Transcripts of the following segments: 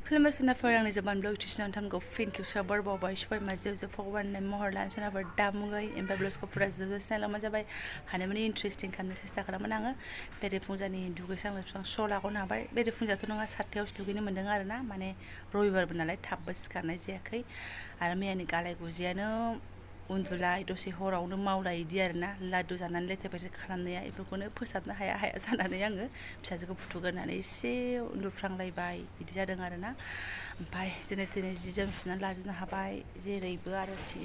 खुलुमबाय सोनाफोर आंनि Jobanivlog टिउसनाव थामखौ फिनखौ साबार बावबाय सबाय माजियाव जोबफावबारनाय महर लानो सोनाफोर दामुगै एमफ्राय ब्लग्सखौ फुरा जोबजासिन लामा जाबाय हानायमानि इन्टारेस्टिं खालामनो सेस्था खालामोन आङो बेरेफुंजानि दुगैस्रां लोबस्रां श' लागोन हाबाय बेरेफुंजाथ' नङा 7थायावसो दुगैनो मोन्दों आरो ना माने रबिबारबो नालाय थाबबो सिखारनाय जायाखै आरो मैयानि गालाय गुजियानो उन्दुलाय दसे हरावनो मावलाय इदि आरोना लादु जानानै लेथेर फेथेर खालामनाया बेफोरखौनो फोसाबनो हाया जानानै आङो फिसाजोखौ फुथुगोरनानै एसे उन्दुफ्रांलायबाय बिदि जादों आरोना ओमफ्राय जेने थेने जि जोम सुनानै लाजोबनो हाबाय जेरैबो आरोखि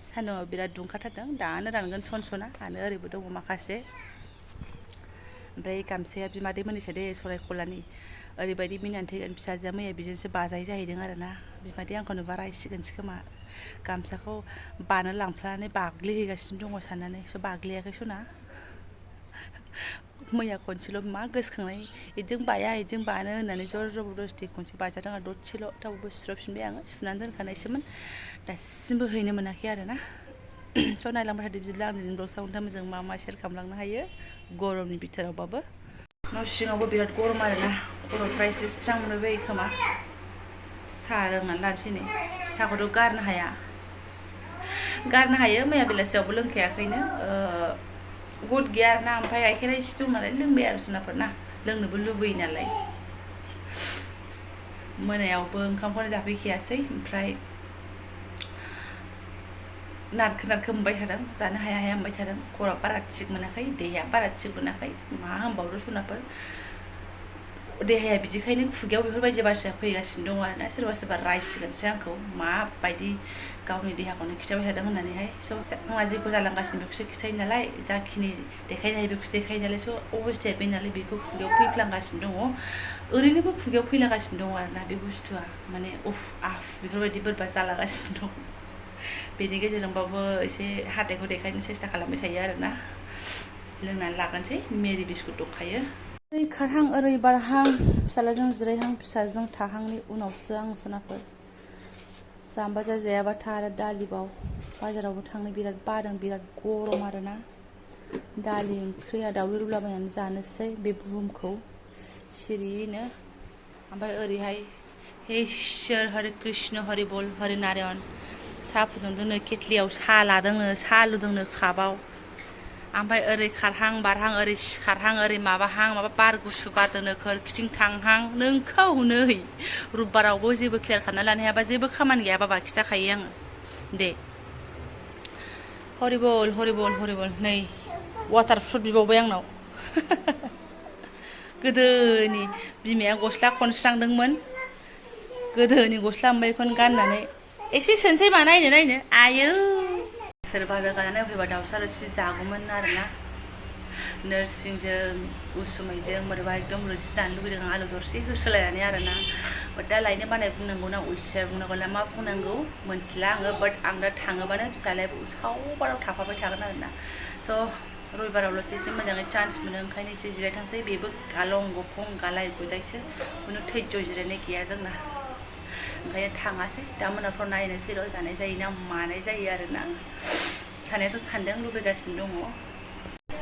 सान्दुंआ बिराद दुंखाथारदों दानो रानगोन सनसना आरो ओरैबो दङ माखासे ओमफ्राय गामसाया बिमादै मोननिसो दे सरायखलानि ओरैबायदि मिनिनानै थैगोन फिसाजोआ मैया बेजोंसो बाजायो जाहैदों आरोना बिमादै आंखौ नुबा रायसिगोनसो खोमा गामसाखौ बानो लांफ्लानानै बाग्लिहैगासिनो दङ साननानै स' बाग्लियाखै सना मैया खनसेल' मा गोसोखांनाय इजों बाया इजों बानो होननानै जर जबरदस्ति खनसे बाजादों आरो दसेल' थावबो सुस्रफिनबाय आङो सुनानै दोनखानायसोमोन दासिमबो हैनो मोनाखै आरोना स' नायलांबाय थादो बिदिब्ला आं दिनै ब्लग्सआव नोंथांमोनजों मा मा शेयार खालामलांनो हायो गरमनि बिथोरावबाबो न' सिङावबो बिराद गरम आरोना खर'फ्रा एसे स्रां मोनबाय खोमा साहा लोंनानै लानोसै नै साहाखौथ' गारनो हायो मैया बेलासियावबो लोंखायाखैनो गुद गैया आरोना ओमफ्राय गाइखेरा एसे दं नालाय लोंबाय आरो जुनाफोर ना लोंनोबो लुबैयो नालाय मोनायावबो ओंखामखौनो जाफैखायासै ओमफ्राय नारखो मोनबाय थादों जानो हाया मोनबाय थादों खर'आ बारा थिग मोनाखै देहाया बारा थिग मोनाखै मा होनबावनो सनाफोर देहाया बिदिखायनो खुगायाव बेफोरबायदि बाथ्राया फैगासिनो दङ आरोना सोरबा सोरबा रायसिगोनसो आंखौ माबायदि गावनि देहाखौनो खिथाबाय थादों होननानैहाय स' आंहा जेखौ जालांगासिनो बेखौसो खिथायो नालाय जाखिनि देखायनो हायो बेखौसो देखायो नालाय स' अबस्थाया बे नालाय बेखौ खुगायाव फैफ्लांगासिनो दङ ओरैनोबो खुगायाव फैलागासिनो दङ आरोना बे बुस्थुआ माने उफ आफ बेफोरबायदि बोरैबा जालागासिनो दं बेनि गेजेरजोंबाबो एसे हाथायखौ देखायनो सेस्था खालामबाय थायो आरोना लोंनानै लागोनसै मेरि बिस्कुट दंखायो ओरै खारहां ओरै बारहां फिसालाजों जिरायहां फिसाजों थाहांनि उनावसो आं सनाफोर जाम्बा जाजायाबा था आरो दालिबाव बाजारावबो थांनो बिराद बादों बिराद गरम आरोना दालि ओंख्रिया दाउदै रुलाबायनानै जानोसै बे बुहुमखौ सिरियैनो ओमफ्राय ओरैहाय हे इसोर हरे कृष्ण हरि बोल हरि नारायण साहा फुदुंदोंनो केटलियाव साहा लादोंनो साहा लुदोंनो कापाव ओमफ्राय ओरै खारहां बारहां ओरै सिखारहां ओरै माबाहां माबा बार गुसु बारदोंनो खोरखिथिं थांहां नोंखौ नै रबिबारावबो जेबो क्लियार खालामना लानो हायाबा जेबो खामानि गैयाबा खिथाखायो आङो दे हरिबल नै वाटार फ्रुट बिबावबाय आंनाव गोदोनि बिमाया गस्ला खनस्रांदोंमोन गोदोनि गस्ला ओमफ्राय बेखौनो गाननानै एसे सोनसै मा नायनो आयो सोरबा रोगानानै होफैबा दाउसा रोसि जागौमोन आरोना नोरसिंजों उसुमैजों बोरैबा एकदम रोसि जानो लुगैदों आलु दरसे होसोलायनानै आरोना बाट दा लायनो बानाय बुंनांगौ ना अलसिया बुंनांगौ ना मा बुंनांगौ मोनथिला आङो बाट आं दा थाङोबानो फिसालायाबो सावबाराव थाफाबाय थागोन आरोना स' रबिबारावल'सो एसे मोजाङै चान्स मोनो ओंखायनो एसे जिरायथांसै बेबो गालं गफं गालाय गुजायसो खुनु धैर्य जिरायनाय गैया जोंना ओंखायनो थाङासै दा मोनाफ्राव नायनोसै र' जानाय जायो ना मानाय जायो आरोना साननायाथ' सानदों लुबैगासिनो दङ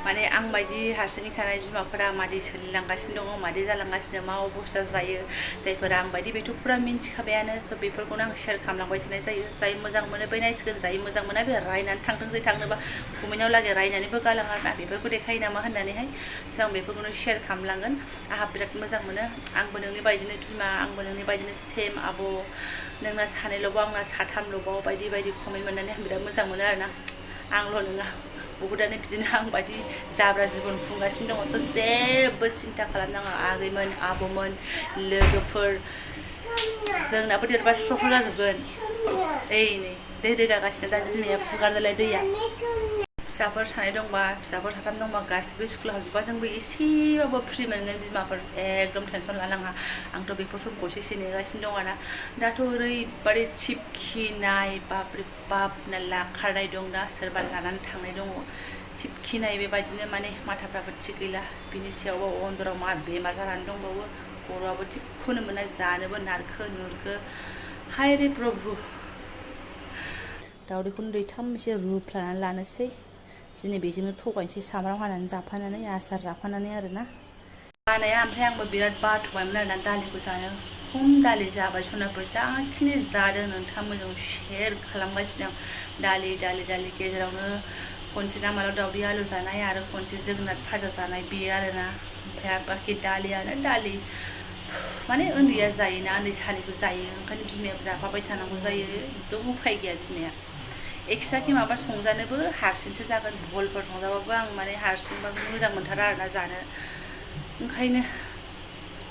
माने आं बायदि हारसिङै थानाय बिमाफोरा मादि सोलिलांगासिनो दङ मादि जालांगासिनो मा अबस्था जायो जायफोरा आं बायदि बेथ' फुरा मिन्थिखाबायानो स' बेफोरखौनो आं शेयार खालामलांबाय थानाय जायो जाय मोजां मोनो बै नायसिगोन जाय मोजां मोना बे रायनानै थांथोंसै थांनोबा खुमैनायाव लागै रायनानैबो गालां आरोना बेफोरखौ देखायो नामा होननानैहाय स' आं बेफोरखौनो शेयार खालामलांगोन आंहा बिराद मोजां मोनो आंबो नोंनि बायदिनो बिमा आंबो नोंनि बायदिनो सेम आब' नोंना सानैल'बाव आंना साथामल'बाव बायदि बायदि कमेन्ट मोननानै आं बिराद मोजां मोनो आरोना आंल' नङा बहुदानो बिदिनो आं बायदि जाब्रा जिबन खुंगासिनो दङ स' जेबो सिन्था खालामनाङा आगैमोन आब'मोन लोगोफोर जोंनाबो देरबा स्र' जाजोबगोन नै दै रोगागासिनो दा बिमाया फुगारदोलाय दैया फिसाफोर सानै दंबा फिसाफोर साथाम दंबा गासिबो स्कुलाव हाबजोबबा जोंबो एसेबाबो फ्रि मोनगोन बिमाफोर एकदम टेनसन लानाङा आंथ' बेफोर समखौसो एसे नेगासिनो दं आरोना दाथ' ओरैबादि थिबखिनाय बाब्रे बाब नाला खारनाय दं दा सोरबा लानानै थांनाय दङ थिबखिनाय बेबायदिनो माने माथाफ्राबो थिग गैला बिनि सायावबो अन्दराव मा बेमार जानानै दंबावो खर'आबो थिगखौनो मोना जानोबो नारखो नुरखो हाय रे प्रभु दावदैखौनो दैथाम एसे रुफ्लानानै लानोसै दिनै बेजोंनो थगायनोसै सामब्राम हानानै जाफानानै आसार जाफानानै आरोना बानाया ओमफ्राय आंबो बिराद बाथ'बायमोन आरोना दालिखौ जानो खम दालि जाबाय सनाफोर जाखिनि जादों नोंथांमोनजों शेयार खालामगासिनो आं दालि गेजेरावनो खनसे नामालाव दावदै आलु जानाय आरो खनसे जोगोनार भाजा जानाय बेयो आरोना ओमफ्राय बाखि दालियानो दालि माने उन्दैया जायोना उन्दै सानैखौ जायो ओंखायनो बिमायाबो जाफाबाय थानांगौ जायो एकदम उफाय गैया बिमाया एक्सट्राखि माबा संजानोबो हारसिंसो जागोन भलफोर संजाबाबो आं माने हारसिंबाबो मोजां मोनथारा आरोना जानो ओंखायनो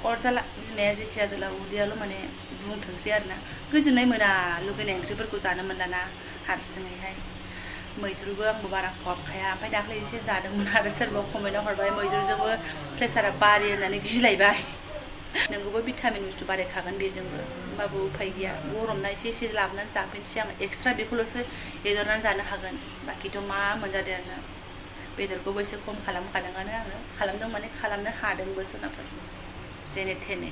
अरजाला बिमाया जेखि जादोला उदैयाल' माने बुंथोंसै आरोना गोजोननाय मोना लुगैनाय ओंख्रिफोरखौ जानो मोनलाना हारसिङैहाय मैद्रुबो आंबो बारा खहाबखाया ओमफ्राय दाख्लै एसे जादोंमोन आरो सोरबा कमेन्टआव हरबाय मैद्रुजोंबो प्रेसारा बारियो होननानै गिलायबाय नोंगौबो भिटामिन बुस्थु बारायखागोन बेजोंबो होमबाबो उफाय गैया गरमना एसे लाबोनानै जाफैनोसै आं एक्सट्रा बेखौल'सो एगारनानै जानो हागोन बाखिथ' मा मोनजादों आरोना बेदरखौबो एसे खम खालामखादोंआनो आङो खालामदों माने खालामनो हादोंबो सनाफोर जेने थेने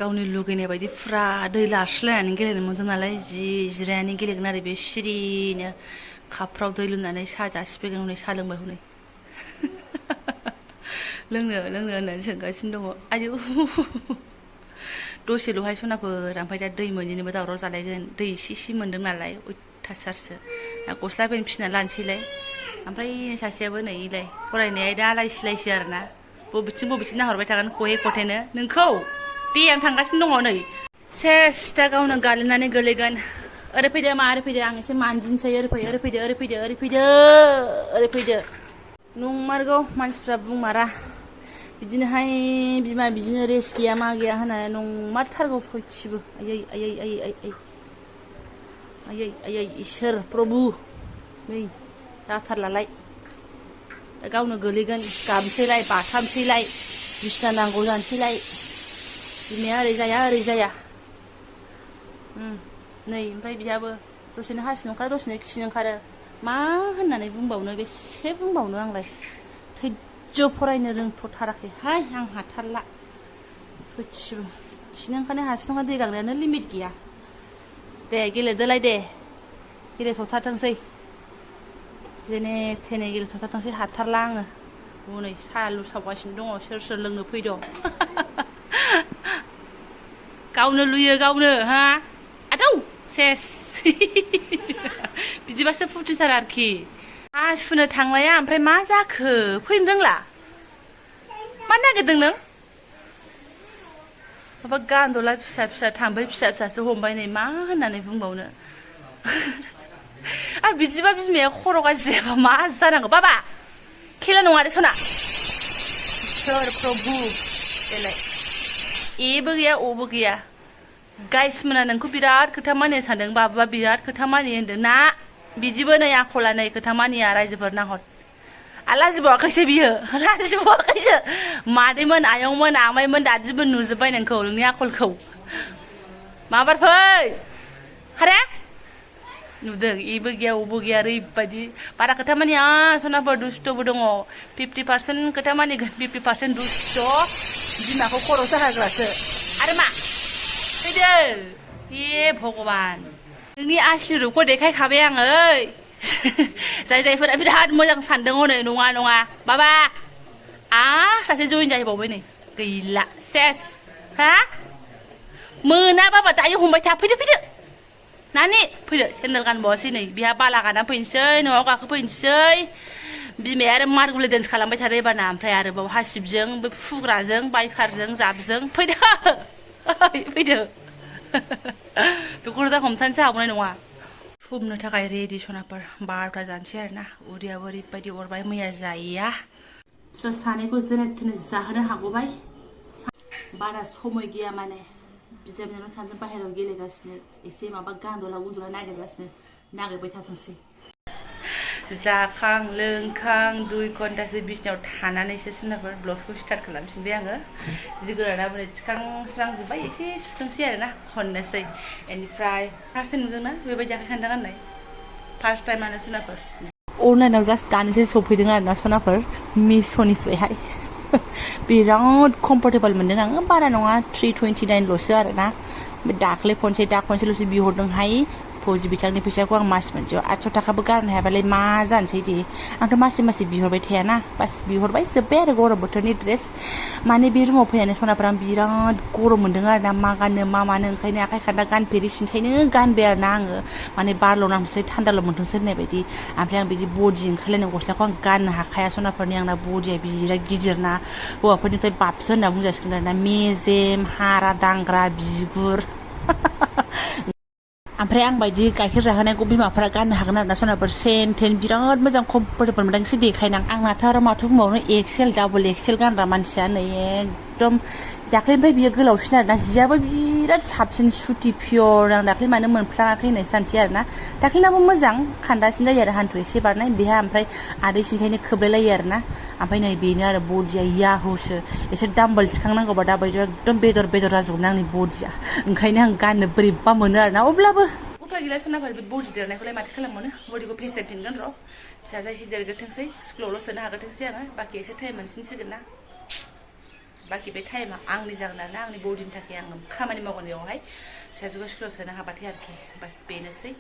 गावनि लुगैनाय बायदि फुरा दै लास्लायनानै गेलेनो मोनदों नालाय जि जिरायनानै गेलेगोन आरो बे सिरिनो कापफ्राव दै लुनानै साहा जासिफैगोन हनै साहा लोंबाय हनै लोंनो होननानै सोंगासिनो दङ आयौ दसेल'हाय सनाफोर ओमफ्राय दा दै मोनैनोबो दावराव जालायगोन दै इसे मोनदों नालाय अयथासारसो गस्ला पेन्ट फिसिना लानोसैलाय ओमफ्राय सासेयाबो नै इलाय फरायनाया दा आलाय सिलायसो आरोना बबेथिं नाहरबाय थागोन खहे खथेनो नोंखौ दे आं थांगासिनो दङ नै सेस दा गावनो गालिनानै गोलैगोन ओरै फैदो आं एसे मानजिनोसै ओरै फैदो नंमारगौ मानसिफ्रा बुंमारा बिदिनोहाय बिमा बिदिनो रेस्ट गैया मा गैया होननानै नंमारथारगौ सयथिबो आयै इसोर प्रभु नै जाथारलालाय दा गावनो गोलैगोन गाबसैलाय बाथामसैलाय बिसिना नांगौ जानोसैलाय बिमाया ओरै जाया नै ओमफ्राय बिहाबो दसेनो हासिनो ओंखारो दसेनो खिनो ओंखारो मा होननानै बुंबावनो बेसे बुंबावनो आंलाय थैज्य फरायनो रोंथ'थाराखैहाय आं हाथारला सयथिबो खिनो ओंखारनाय हारसिं दै गांनायानो लिमिट गैया दे गेलेदोलाय दे गेलेथ'थारथोंसै जेने थेने गेलेथ'थारथोंसै हाथारला आङो हनै साहा लुसावगासिनो दङ सोर लोंनो फैदों गावनो लुयो गावनो हा आदौ सेस बिदिबासो फुर्टिथार आरोखि हा सुनो थांनाया ओमफ्राय मा जाखो फैनो रोंला मा नागिरदों नों माबा गान्दला फिसा थाम्फै फिसासो हमबाय नै मा होननानै बुंबावनो बिदिबा बिमाया खर' गाज्रि जायाबा मा जानांगौ बाबा खेला नङा दे सना सोर प्रभु देलाय एबो गैया अबो गैया गाइस मोना नोंखौ बिराद खोथा मानिनो सानदों बाबुआ बिराद खोथा मानियो होनदों ना बिदिबो नै आखला नै खोथा मानिया रायजोफोर नाहर लाजिबावाखैसो बियो लाजिबावाखैसो मादैमोन आयंमोन आमायमोन दादिबो नुजोब्बाय नोंखौ नोंनि आखलखौ माबार फै हारे नुदों एबो गैया अबो गैया ओरैबायदि बारा खोथा मानिया सनाफोर दुस्थ'बो दङ 50% खोथा मानिगोन 50% दुस्थ' बिमाखौ खर' साहाग्रासो आरो मा फैदो ए भगबान नोंनि आसलि रुपखौ देखायखाबाय आङो जायफोरा बिराद मोजां सानदों हनै नङा बाबा सासे जइन जाहैबावबाय नै गैला सेस हा मोना बाबा दायो हमबाय था फैदो नानि फैदो सेन्देल गानबावासै नै बिहा बाला गाना फैनोसै न'आव गाखोफैनोसै बिमाया आरो मार्बल डेन्स खालामबाय थादो एबारना ओमफ्राय आरोबाव हासिबजों बे फुग्राजों बाइकारजों जाबजों फैदो बेखौनो दा हमथानोसो हागौनाय नङा फुबनो थाखाय रेडि सनाफोर 12ता जानोसै आरोना उदैयाबो ओरैबायदि अरबाय मैया जायैया फिसा सानैखौ जेने थेने जाहोनो हागौबाय बारा समय गैया माने बिदा बिनानाव सानैजों बाहेरायाव गेलेगासिनो एसे माबा गान्दला उन्दुला नागिरबाय थाथोंसै जाखां लोंखां 2 घन्टासो बिसिनायाव थानानैसो सनाफोर ब्लगखौ स्टार्ट खालामफिनबाय आङो जि गोरानाबो थिखांस्रांजोब्बाय एसे सुथोंसै आरोना खननोसै बेनिफ्राय फार्स्ट टाइम नुदोंना बेबायदि आखाइ खान्दा गाननाय फार्स्ट टाइमानो सनाफोर अनलाइनाव जास्ट दानिसो सफैदों आरोना सनाफोर मिश'निफ्रायहाय बिराद कम्फर्टेबल मोनदों आङो बारा नङा 329 ल'सो आरोना दाख्लै दा खनसेल'सो बिहरदोंहाय फौजि बिथांनि फैसाखौ आं मास मोनसेयाव 800 थाखाबो गारनो हायाबालाय मा जानोसै दे आंथ' मासे बिहरबाय थायाना बास बिहरबाय जोब्बाय आरो गरम बोथोरनि ड्रेस माने बे रुमाव फैनानै सनाफोरा आं बिराद गरम मोन्दों आरो ना मा गाननो मा मानो ओंखायनो आखाइ खान्दा गानफेरि सिन्थायनो गानबाय आरो ना आङो माने बारल' नांथोंसै थान्दाल' मोनथोंसै होननाय बायदि ओमफ्राय आं बिदि बडि ओंखारलायनाय गस्लाखौ आं गाननो हाखाया सनाफोरनि आंना बडिया बिराद गिदिर ना हौवाफोरनिफ्राय बाबसो होनना बुंजासिगोन आरो ना मेजेम हारा दांग्रा बिगुर ओमफ्राय आं बायदि गाइखेर जाहोनायखौ बिमाफोरा गाननो हागोन आरो ना सनाफोर सेन टेन बिराद मोजां कम्फर्टेबल मोनदों एसे देखायनां आंनाथ' आरो माथो बुंबावनो एक्सेल डाबल एक्सेल गानग्रा मानसिया नै एकदम दाख्लैनिफ्राय बियो गोलावसिन आरो ना जियाबो बिराद साबसिन सुति पियर आं दाख्लै मानो मोनफ्लाङाखै होननाय सानसै आरो ना दाख्लैनाबो मोजां खान्दासिन जायो आरो हान्थु एसे बारनाय बेहा ओमफ्राय आदै सिन्थायनो खोबलायलायो आरो ना ओमफ्राय नै बेनो आरो बडिया याहुसो एसे डाम्बल थिखांनांगौबा दाबायदियाव एकदम बेदर जाजोबगोन आंनि बडिया ओंखायनो आं गाननो बोरैबा मोनो आरो ना अब्लाबो उफाय गैला सनाफोर बे बडि देरनायखौलाय माथो खालामबावनो बडिखौ फेसेमफिनगोन र' फिसाजो एसे देरगोरथोंसै स्कुलावल' सोनो हागोरथोंसै आङो बाखि एसे टाइम मोनसिनसिगोन ना बाखि बे टाइमा आंनि जागोन आरो ना आंनि बडिनि थाखाय आङो खामानि मावगोन बेयावहाय फिसाजोखौ स्कुलाव सोनो हाबाथाय आरोखि बास बेनोसै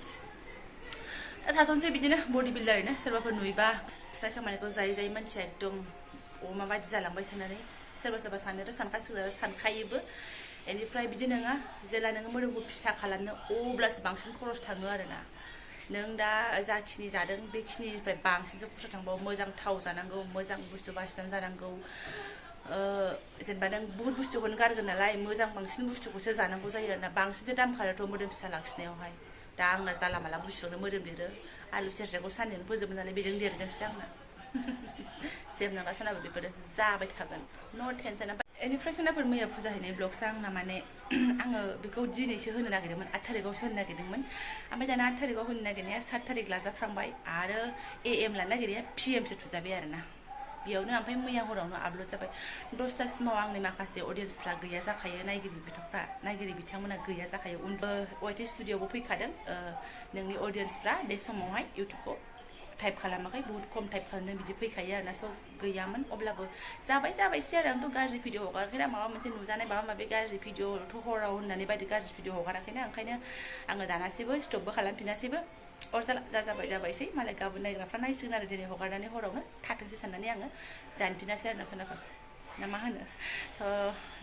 दा थाथ'नोसै बिदिनो बडि बिल्डार ओरैनो सोरबाफोर नुयोबा फिसा खामानिखौ जायै मानसिया एकदम अमा बादि जालांबाय साननानै सोरबा साननायाथ' सानखासिगोन आरो सानखायोबो बेनिफ्राय बिदि नङा जेला नोङो मोदोमखौ फिसा खालामनो अब्लासो बांसिन खरस थाङो आरोना नों दा जाखिनि जादों बेखिनिनिफ्राय बांसिनसो खरसा थांबावो मोजां थाव जानांगौ मोजां बुस्थु बासिनानै जानांगौ जेनेबा नों बुहुत बुस्थुखौनो गारगोन नालाय मोजां बांसिन बुस्थुखौसो जानांगौ जायो आरोना बांसिनसो दाम खारोथ' मोदोम फिसा लाखिनायावहाय दा आंना जाला माला बुस्थुआवनो मोदोम देरो आलु सेरसेखौ साननैनो फोजोबो नालाय बेजों देरगोनसो आंना जेबो नङा सोनाबो बेफोरो जाबाय थागोन न' टेनसन बेनिफ्राय सोनाफोर मैया फुजा हैनाय ब्लगसो आंना माने आङो बेखौ दिनैसो होनो नागिरदोंमोन 8 थारिखआवसो होनो नागिरदोंमन ओमफ्राय दाना 8 थारिखआव होनो नागिरनाया 7 थारिख लाजाफ्रांबाय आरो AM लानो नागिरनाया PMसो थुजाबाय आरोना बेयावनो ओमफ्राय मैया हरावनो आपल'ड जाबाय 10थासिमाव आंनि माखासे अडियेन्सफ्रा गैया जाखायो नायगिरि बिथांमोना गैया जाखायो वाइटि स्टुडिअ'आवबो फैखादों नोंनि अडियेन्सफ्रा बे समावहाय इउटुबखौ टाइप खालामाखै बुहुत खम टाइप खालामदों बिदि फैखायो आरोना स' गैयामोन अब्लाबो जाबायसै आरो आंथ' गाज्रि भिडिअ हगाराखैना माबा मोनसे नुजानाय माबा माबि गाज्रि भिडिअथ' हराव होननानै बायदि गाज्रि भिडिअ हगाराखैना ओंखायनो आङो दानासैबो स्टपबो खालामफिनासैबो अरजाला जाबायसै मालाय गाबोन नायग्राफ्रा नायसिगोन आरो दिनै हगारनानै हरावनो थाथोंसै साननानै आङो दानफिनासै आरोना सोनाफोर ना मा होनो स'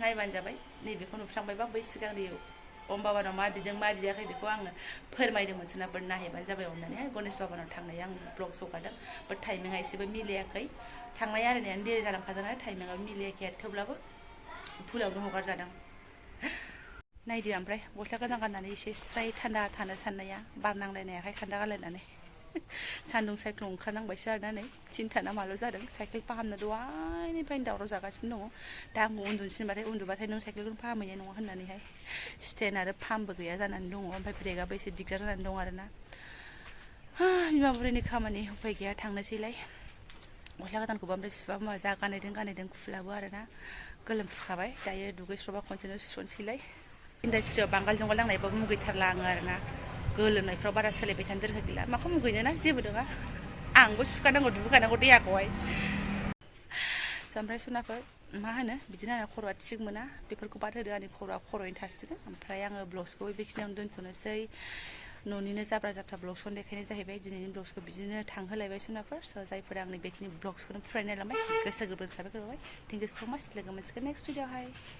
नायबानो जाबाय नैबेखौ नुफ्रांबायबा बै सिगांनि बाबानाव मा बिदों मा बियाखै बेखौ आङो फोरमायदोंमोन सोनाफोर नायहैबानो जाबाय अननानैहाय गणेश बाबानाव थांनाया आं ब्लग्स हगारदों बाट टाइमिंआ एसेबो मिलायाखै थांनाय आरनायानो देरि जालांखादों आरो टाइमिंआबो मिलायाखै आरो थेवब्लाबो भुलावनो हगारजादों नायदो ओमफ्राय गस्ला गोदान गाननानै एसे स्राय थान्दा थानो साननाया बार नांलायनाय आखाइ खान्दा गानलायनानै सान्दुं सायख्लुम ओंखारनांबायसो आरोना नै 3था ना माल' जादों साइकेल फाहामनो दहायनिफ्रायनो दावराव जागासिनो दङ दा आंबो उन्दुबाथाय नों साइकेलखौनो फाहामहैनाय नङा होननानैहाय स्टेन्ड आरो पाम्पबो गैया जानानै दङ ओमफ्राय ब्रेकआबो एसे दिगदार जानानै दं आरोना बिमा बुरैनि खामानि उफाय गैया थांनोसैलाय गस्ला गोदानखौबो ओमफ्राय सुबा जा गानैदों खुफुलाबो आरोना गोलोम फुखाबाय दायो दुगैस्र'बा खनसेनो सुसनसैलाय इन्डास्ट्रियाव बांगाल जंगाल नांनायबाबो मुगैथारला आङो आरोना गोलोमनायफ्राव बारा सोलायबाय थानो दोरखा गैला माखौ मुगैनो ना जेबो नङा आंबो सुखानांगौ दुगैखानांगौ देहाखौहाय ओमफ्राय सनाफोर मा होनो बिदिनो आंना खर'आ थिग मोना बेफोरखौ बाद होदो आंनि खर'आ खर'यैनो थासिगोन ओमफ्राय आङो ब्लग्सखौ बेखिनियावनो दोनथ'नोसै न'निनो जाब्रा ब्लग्सखौनो देखायनाय जाहैबाय दिनैनि ब्लग्सखौ बिदिनो थांहोलायबाय सनाफोर स' जायफोरा आंनि बेखिनि ब्लग्सखौनो फरायनाय लांबाय गोसो गोरबोजों साबायखर बावबाय थेंक इउ स' माच लोगो मोनसिगोन नेक्स्ट भिडिअ'आवहाय